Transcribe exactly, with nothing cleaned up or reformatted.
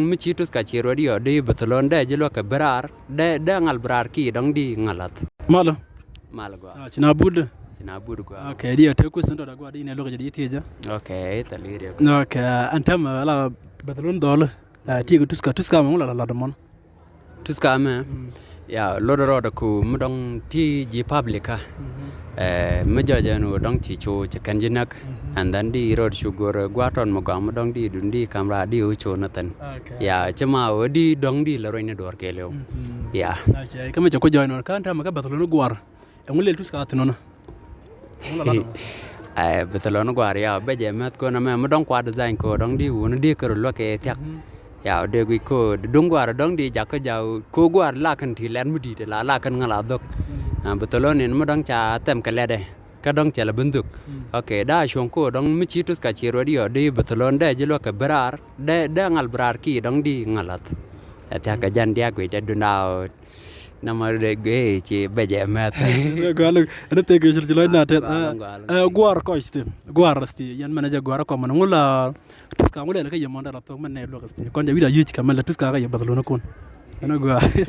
Mi ci Tuska ci ruet yɔ di Barcelona dee ji̱ luäk kɛ bi raar dee dee ŋal bi raar ki dɔ̱ŋ di ŋal lath. Malä. Malä gua. Ah, ci na but. Ci na but gua. Okay, di a te question tɔ da gua di ne luäk jɛ di thiecä. Okay, thali riek. Okay, an tɛm ala Barcelona dhɔl. Ah, ti kɛ Tuska, Tuska mɛ ŋu la la dɔmɔn. Tuska mɛ. Mm. Ya, lot rɔɔdɛ ku mi dɔŋ ti ji̱ public ka. Mhm. Eh, mi jɔjɛ nu dɔŋ ci cu ci kɛn ji̱ näk. Mhm. And then di rɔɔd cu go̱r gua̱a̱r tɔn mi gɔaa mi dɔŋ di dun di kam raar di wu cu ni thin. Okay. Ya, ci ma wu di dɔŋ di la rueny ni duɔr kɛɛliw. Mhm. Ya. Acha, kä mi cɛ ku jɔɔy nɔ kan tɛm kä Barcelona gua̱a̱r. Ɛŋu lɛl Tuska a thin nɔ. Ɛ, Barcelona gua̱a̱r ya bɛ jɛ mɛth kɔn ɛmɛ mi dɔŋ kua design kɔ dɔŋ di wun di kɛ rɔ luäk kɛ thiak. Mhm. Ya dee guic kɔ duŋ gua̱a̱r dɔŋ di jakä jaw kɔ gua̱a̱r la kɛn ti lɛn mi di̱i̱t la la kɛn ŋäl a dhök. Mhm. Ɛ, Barcelona in mi dɔŋ ca thɛm kɛ lɛtdɛ kä dɔŋ cɛ lɛ ben dhök. Mhm. Okay, daa cuɔ̱ŋ kɔ dɔŋ mi ci Tuska ci ruet yɔ di Barcelona dee ji̱ luäk kɛ bi raar dee dee ŋal bi raar ki dɔŋ di ŋal lath. Ɛ thiak kɛ jan diak guic dee dun daa Nɔmɔ dee guic ci bɛ jɛ mɛth. Gua̱a̱r ɛn thek guic ci lɔc na tɛth. Gua̱a̱r kɔc ti gua̱a̱r ti yɛn mɛn jɛ gua̱a̱r kɔmɛ ŋu la Tuska ŋu lɛl kä yɛ mɔn dara thok mɛn nɛ luɔk ti kɔn jɛ wi̱da yic kɛ mɛn la Tuska kä yɛ Barcelona kun. Ɛn gua̱a̱r.